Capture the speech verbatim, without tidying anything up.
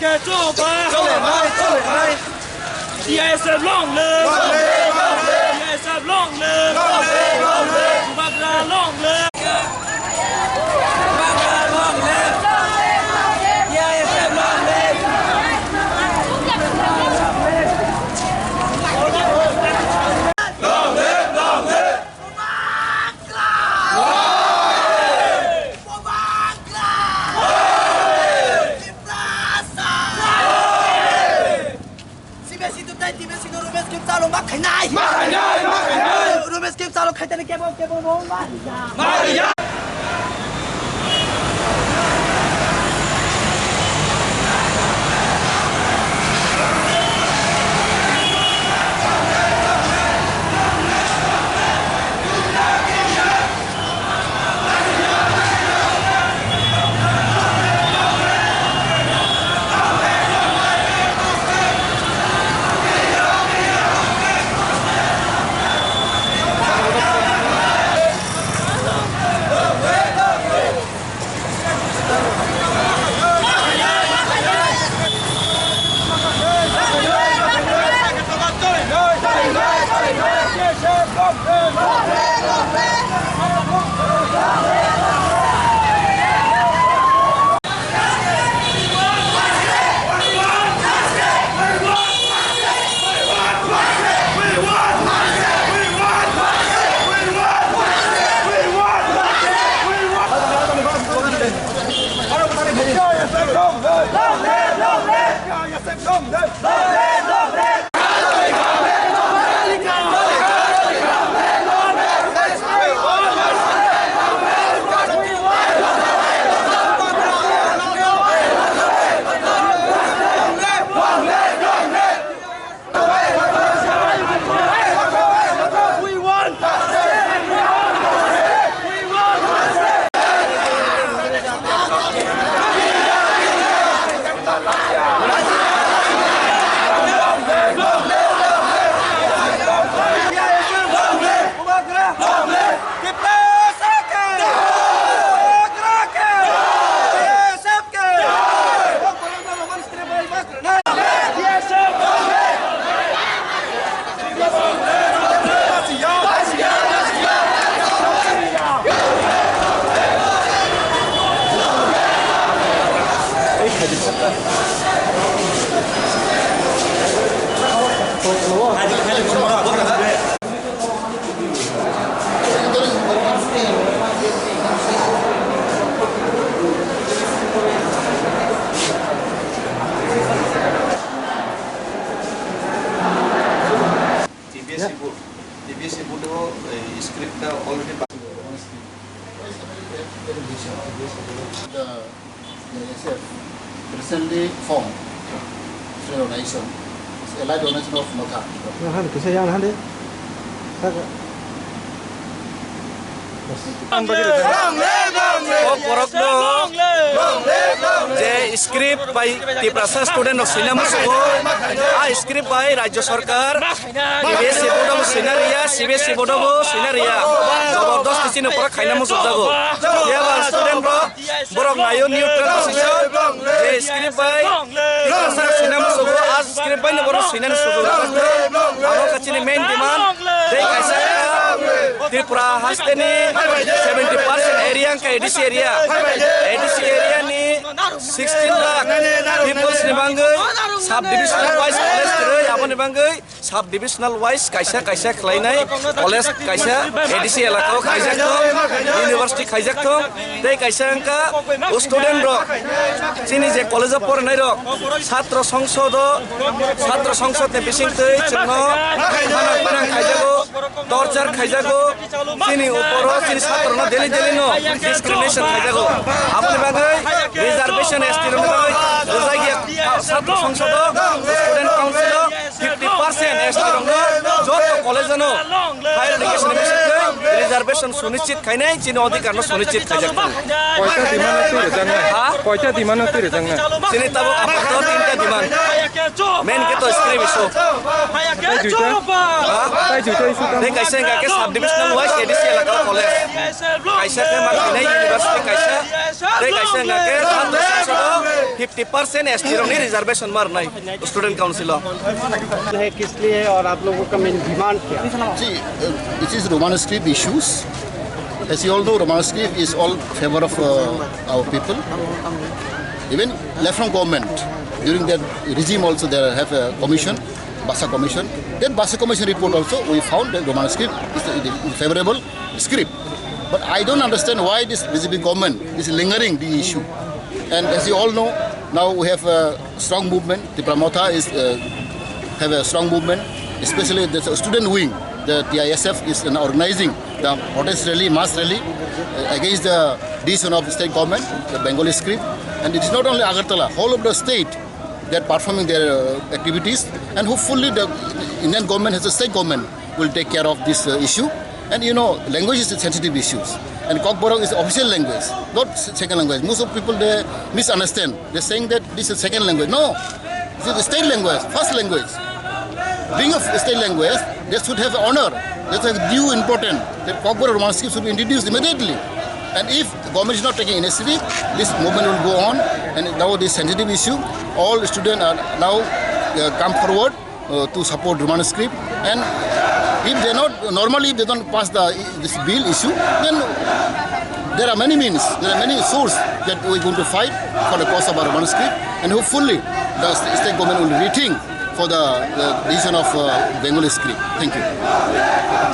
Chole nai, chole nai. T I S F long live! Long live, long live! T I S F long live! Long live, long live! Bubagra long live! Bubagra long live! T I S F long live! Long live, long live! Bubagra! Bubagra! Tiprasa! Sibesi tutai, tibesi no Rumesh Kim Salo ma khainai. Ma khainai, ma khainai. Rumesh Kim Salo khaitani kebo, kebo no ma. Ma khainai. T B S E board, T B S E board o, eh, script ta already pa- The N S F recently formed free donation, a live donation of Nokha. Yang han kisa yang han de. Saka. O borokno je script bai Tiprasa student rok swina musugo, a script bai Rajya Sarkar T B S E bodobo swina riya, C B S E bodobo swina riya. Jabardasti chini pora khaina musukjago. Yaba student rok, borok nayo neutral position, je script bai Tiprasa swina musugo, a script bai no borok swinani sujuk. Abo kachini main demand, tei kaisa Tripura hasteni seventy percent area wngkha A D C area. A D C area ni sixteen lakh peoples ni bangwi sub divisional wise college kwrwi, aboni bangwi sub divisional wise kaisa kaisa khlainai college kaisa A D C elaka o khaijak thung, university khaijak thung, tei kaisa wngkha o student rok chini je college o porinai rok satro songsod o, satro songsod ni bisingtwi chwngno mano phrang khaijago, torture khaijago, chini uporo chini satrano daily daily no discrimination khaijago. Aboni bagwi reservation S T rokni bagwi rwjakya satro songsod o, student council o fifty percent S T rokno joto college ano higher education ni bisingtwi reservation sunichit khainai, chini odhikar no sunichit khaijak. Koita demand no twi rwjaknai? Ha? Koita demand no twi rwjaknai? Chini tabuk apatot tinta demand. Main khe to script issue. Tei duita? Tei duita issue tamo? Tei kaisa hwnka khe sub divisional wise A D C elaka o college. Kaisa khe ma khainai university kaisa. Tei kaisa hwnka khe fifty percent S T rokni reservation ma rwnai student council o. है, किस लिए और आप लोगों का main demand क्या है? See, uh, it is Roman script issues. As you all know, Roman script is all favor of uh, our people. Even left from government, during that regime also they have a commission, Basa Commission. That Basa Commission report also, we found that Roman script is the favorable script. But I don't understand why this B J P government is lingering the issue. And as you all know, now we have a strong movement. Tipra Motha is uh, have a strong movement, especially the student wing, the T I S F is an organizing the protest rally, mass rally uh, against the decision of state government, the Bengali script. And it is not only Agartala, whole of the state that performing their uh, activities, and hopefully the Indian government has a state government will take care of this uh, issue. And you know, language is a sensitive issue, and Kokborok is official language, not s- second language. Most of people they misunderstand. They're saying that this is second language. No, this is the state language, first language. Being a state language, they should have honor. They should have due importance. That Kokborok Roman script should be introduced immediately. And if government is not taking initiative, this movement will go on. And now this sensitive issue, all students are now uh, come forward uh, to support Roman script. And if they not normally if they don't pass the this bill issue, then there are many means, there are many sources that we're going to fight for the cause of our Roman script. And hopefully, the st- state government will rethink for the, the decision of uh, Bengali script. Thank you.